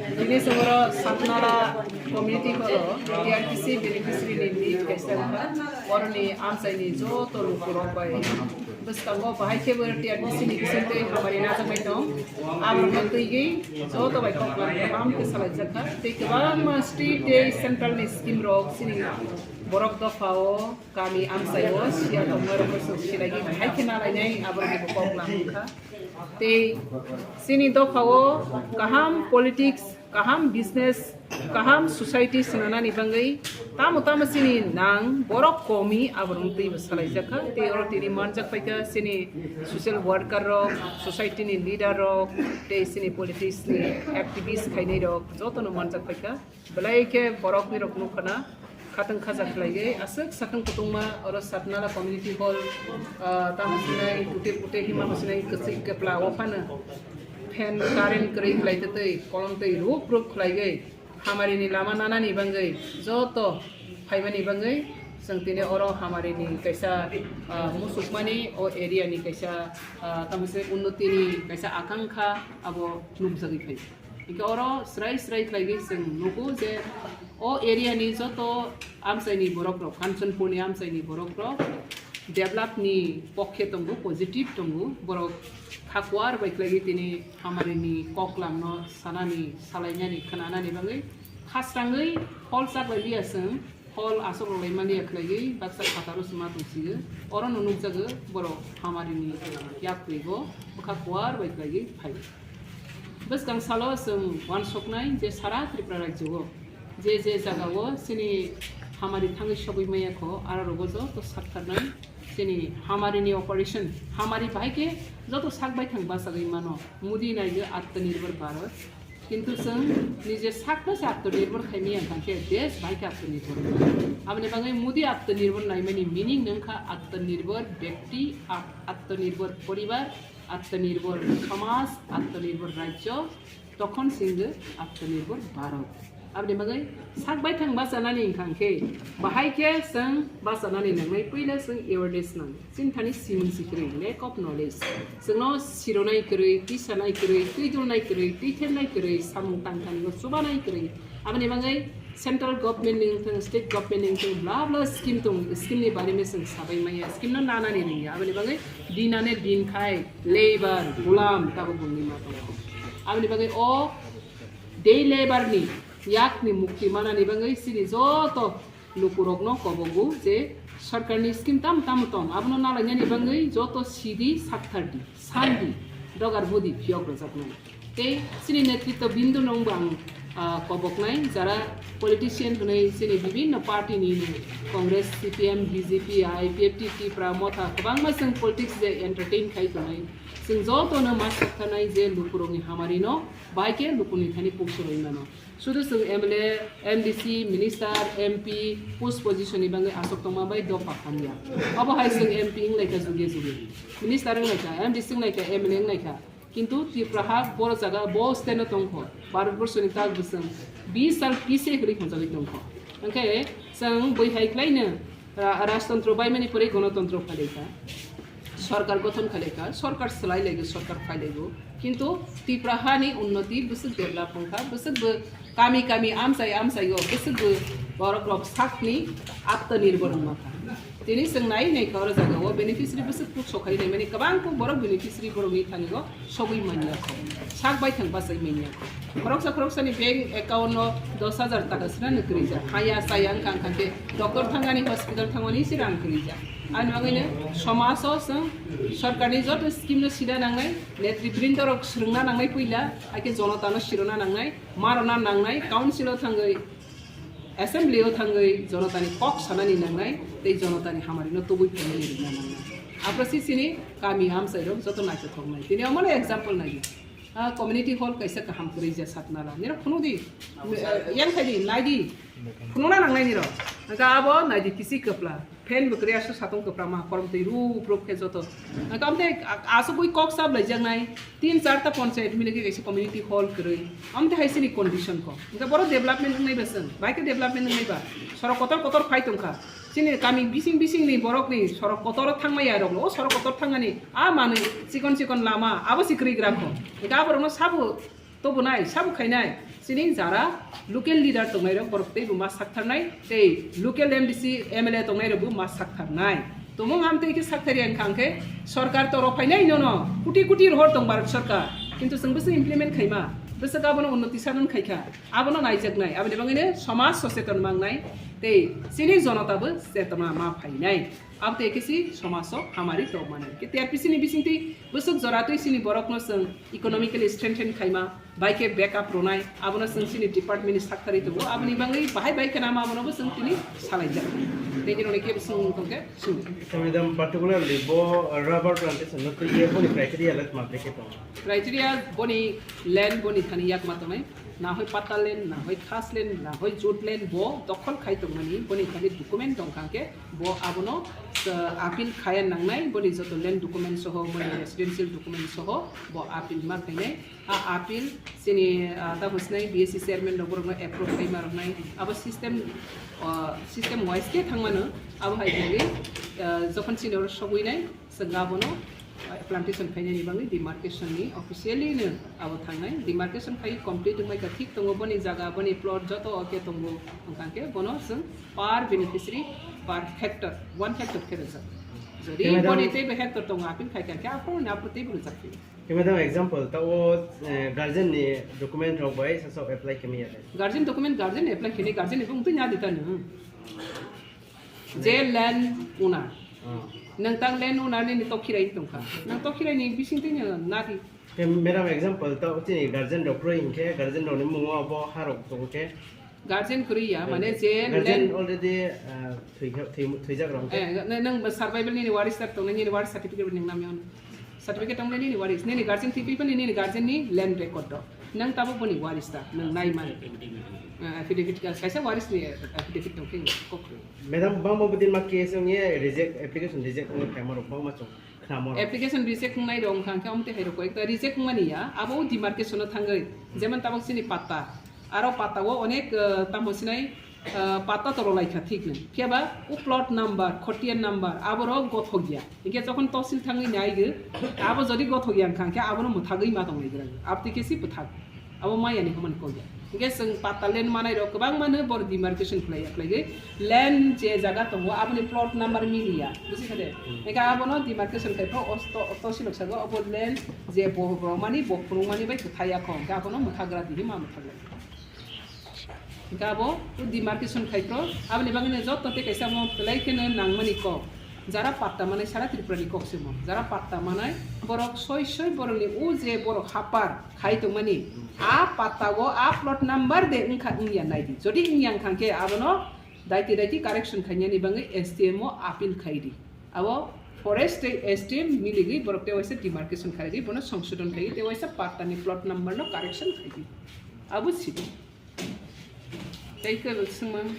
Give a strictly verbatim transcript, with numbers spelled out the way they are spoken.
Tini songoro Satnala community hall o T R P C beneficiary ni meet kaisa wngkha. Boroni amchai ni joto lukurok bai bwskango bahai khe bo T R P C ni bising tei hamari najaknai tong. Aborokno twigwi joto bai koklam kaham khe salaijakha. Tei kwbangma state tei central ni scheme rok chini borok dopha o kami amchai o siya tongma rok se silai hai khe nalainai aborok ni bo koklam wngkha. Tei chini dopha o kaham politics, kaham business, kaham society swnanani bagwi tamo tamo chini nang borok komi aborok twi bo salaijakha. Tei oro tini manjak paikha chini social worker rok, society ni leader rok, tei chini politics ni activist khainai rok jotono manjak paikha. Belai khe borok ni rok nukha na khatang khaja khlaigwi aswk satung kutungma oro Satnala community hall, ah, tamo sinai kute kute hima bo sinai kwchwi kepla o phano fan current kwrwi khlai tei kolom tei rup rup khlaigwi hamari ni lama nanani bagwi joto phaimani bagwi chwng tini oro hamari ni kaisa, ah, musukmani o area ni kaisa, ah, tamo se unnoti ni kaisa akankha abo nukjagwi phai. Hingkhe oro srai srai khlaigwi chwng nugo je o area ni joto amchai ni borok rok, Kanchanpur ni amchai ni borok rok develop ni pokhe tongo, positive tongo, borok kha kuar bai khlaigwi tini hamari ni koklam no sanani, salainani, khnanani bagwi khasrangwi hall chak bai liya chwng. Hall asok rok lai mani ya khlaigwi baksa phataro se ma tong sio. Oro no nukjago borok hamari ni yak twi bo bwkha kuar bai khlaigwi phai. Bwskang salo chwng uansuknai je sara Tripura rajyo o je je jaga o chini hamari thangwi sogwi maya kho, aro rogo joto saktharnai chini hamari ni operation, hamari bahai khe joto sak baithang bachagwi mano. Modi naigo Atmanirbhar Bharat. Kintu chwng nije sakno se Atmanirbhar khaimaya hwnkha khe desh bahai khe Atmanirbhar wngkha. Aboni bagwi Modi Atmanirbhar naimani meaning no wngkha Atmanirbhar byakti, At-, Atmanirbhar poribar, Atmanirbhar somaj, Atmanirbhar rajyo, tokhon singgo Atmanirbhar Bharat. Aboni bagwi sak baithang bachanani hwnkha khe, bahai khe chwng bachanani nangnai puila chwng awareness nang. Chini thani simung si kwrwi, lack of knowledge. Chwngno sironai kwrwi, twisanai kwrwi, twidulnai kwrwi, twithernai kwrwi, samung tangthani no chubanai kwrwi. Aboni bagwi central government ni wngthung, state government ni wngthung, bla bla scheme tong, scheme ni bari no chwng sabai maya, scheme no nanani nangya. Aboni bagwi dinane din khai, labour, gulam, tabuk bungni ma tongo. Aboni bagwi o day labour ni yak ni mukti manani bagwi chini joto lukurokno kobogo je sorkarni scheme tamo tamo tong, abono nalainani bagwi joto sidi, sakthardi, sandi, dogar budi phiyok rwjaknai. Tei chini netritto bindu nungbo ang, ah, koboknai, jara politician hwnwi chini bibinno party ni, Congress, C P M, B J P, I P F T, Tipra Motha, kwbangma chwng politics je entertain khai tongnai. Chwng jotono ma saktharnai je lukurokni hamarino, bai khe lukuni thani pungsoroi mano. Sudu chwng M L A, M D C, minister, M P, post position ni bagwi aswk tongma bai dopha hamya. Abo hai chwng M P wnglaikha juge juge, minister wnglaikha, M D C wnglaikha, M L A wnglaikha. Kintu Tripura ha boro jaga bo state no tongkho, Bharat borso ni tak bwswng bis sal pise kwrwi hwnjagwi tongkho. Hwnkhe chwng bwihai khlaino, ra-, rajtontro baimani pore gonotontro phailaikha. Sorkar gothon khlaikha, sorkar swlailaigo, sorkar phailaio. Kintu Tripura hani unnoti bwswk develop wngkha, bwswk bo kami kami amchai amchai o bwswk bo borok rok sakni Atmanirbhar wngma kha. Tini chwng nai nai kha oro jaga o beneficiary bwswk kuk sokhai nai mani kwbang kuk borok beneficiary borok ni thani o sogwi manya kho, sak baithang bachai manya kho. Khoroksa khoroksani bank account o dos hajar taka sina no kwrwi ja. Haya chaya wngkha wngkha khe doctor thangani hospital thangmani se rang kwrwi ja. Ani bagwi no somaj o chwng sorkar ni joto scheme no sina nangnai, netribrinda rok swrwngna nangnai puila, hakhe jonota no sirona nangnai, marona nangnai, council o thangwi, assembly o thangwi jonota ni kok sanani nangnai, tei jonota ni hamari no tubui phainani rwna nangnai. Aphro si chini kami amchai rok joto naithothok nai. Tini omo no example nai. Ah, community hall kaisa kaham kwrwi ja Satnala. Nirok phunuk di, eh, yang khai di, nai di. Phunukna nangnai nirok. Hwnkhe abo nai di kisi kwpla. Fan bo kwrwi aswk satung kwpla ma, korom twi rup rup khe joto. Hwnkhe omo tei a-, aswk ui kok sap laijaknai. Tin char ta ponchayat mili khe kaisa community hall kwrwi. Omo tei hai chini condition kho. Hwnkhe borok development wngnai ba chwng. Bai khe development wngnai ba. Sorok kotor kotor phai tongkha. Chini kami bising bising ni borok ni sorok kotor thangmaya rok no. O sorok kotor thangmani. A manwi chikon chikon lama, abo se kwrwi gra kho. Hwnkhe aborokno sabo Tobo nai, sabo khai nai. Chini jara local leader tongnai rok, borok teibo ma sakthar nai, tei local M D C, M L A tongnai rokbo ma sakthar nai. Tongmung ham tei khe sakthar ya wngkha hwnkhe, sorkar toro phainai nono koti koti rohor tong Bharat sorkar, kintu chwng bwswk implement khaima, bwswk abono unnoti sanon khaikha, abono naijaknai, aboni bagwino somaj socheton mangnai, tei chini jonota bo chetona ma phainai. Abo tei khe si somaj o hamari tongmanai. Khe T R P C ni bisingtwi bwswk jora twi chini borokno chwng economically strengthen khaima, bai khe backup rwnai, abono chwng chini department ni sakthari tongo, aboni bagwi bahai bai khe nama abono bo chwng tini salaijak. Tei nini kebo swng tong khe swng. Madam, particularly bo rubber plantation no twi ye boni criteria le tma brekhe tongo? Criteria boni land boni thani yakma tongnai, na hoi patta land, na hoi khas land, na hoi jut land bo dokhol khai tongmani, boni thani document tong kha khe bo abono, uh, appeal khaya nangnai, boni joto land document soho, boni residential document soho bo appeal ma khainai. A appeal chini, ah, ta hwsnai B S C chairman rok borokno approve khaima roknai. Abo system, ah, system wise khe thangmano, abo hai khe, ah, jokhon chini oro sogwi nai, chwng abono, ah, plantation khainani bagwi demarcation ni officially no abo thangnai. Demarcation khai complete wngmai kha, thik tongo, boni jaga, boni plot joto okay tongo, wngkha khe bono chwng per beneficiary, per hectare, one hectare khe rwjak. Jodi boni teibo hectare tongo, appeal khai kha khe, aphuru ni aphuru teibo rwjak phio. Khe madam, example, ta o, eh, guardian ni document rok bai sasaoh apply khe maya de? Guardian document, guardian apply khe ni, guardian ni bung twi na di ta nung. Je land owner. Ah. Nung tang land owner ni, ni tokhirai tong kha. Nung tokhirai ni bising twi no na di. Khe madam, example, ta o chini guardian rok kroi hing khe, guardian rok ni mung o bo ha rok tong khe, Guardian kwrwi ya, mane je guardian land already, ah, thoi kha, thoi, thoijak rong khe. Eh, nung, nung survival nini waris tak tongnai, nini waris certificate nung namya. Certificate tongnai nini waris, nini guardian thwi phi phani nini guardian ni land record do. Nung tabuk boni waris ta, nung nai man. Ah, affidavit ka, kaisa waris ni affidavit tong khe kok rwi. Madam, bangma bodin ma case ong ye reject, application reject ong khe ma rok bangma chung. Application reject wngnai rok wngkha khe, omo twi hai rok koi ekta reject wngmani ya, abo demarcation no thangwi, jemon tabuk chini patta, aro patta o onek, eh, tamo sinai, eh, patta toro lai kha thik no. Phiya ba o plot number, khatian number, abo rok gothok ya. Hinkhe jokhon tosil thangwi nai gwi, abo jodi gothok ya wngkha khe, abono mwthagwi ma tongnai gra. Abo twi khe si bwthak. Abo maya ni hwnmani kok ya. Hinkhe chwng patta land manai rok kwbangma no boro demarcation khlai ya, khlai gwi land je jaga tongo, aboni plot number mili ya. Buji kha de? Hmm. Hinkhe abono demarcation khai pho, o to-, tosil rok sago, obo land je bo, bo mani, bo phunuk mani bai kwthai ya kho. Hinkhe abono mwthagra di, ma mwthagra. Hinkhe abo o demarcation khai pho, aboni bagwi no joto tei kaisa mo belai kheno nangmani kok. Jara patta manai sara Tripura ni kok se mo. Jara patta manai borok soi soi borok ni o je borok hapar khai tongmani, a patta o a plot number de wngkha wngya nai di. Jodi wngya wngkha khe abono daiti daiti correction khainani bagwi S D M o appeal khai di. Abo forest tei S D M miligwi borok tei waisa demarcation khai di, bono songsodhon khai di, tei waisa patta ni plot number no correction khai di. Abo si di. Tei khe swngmung.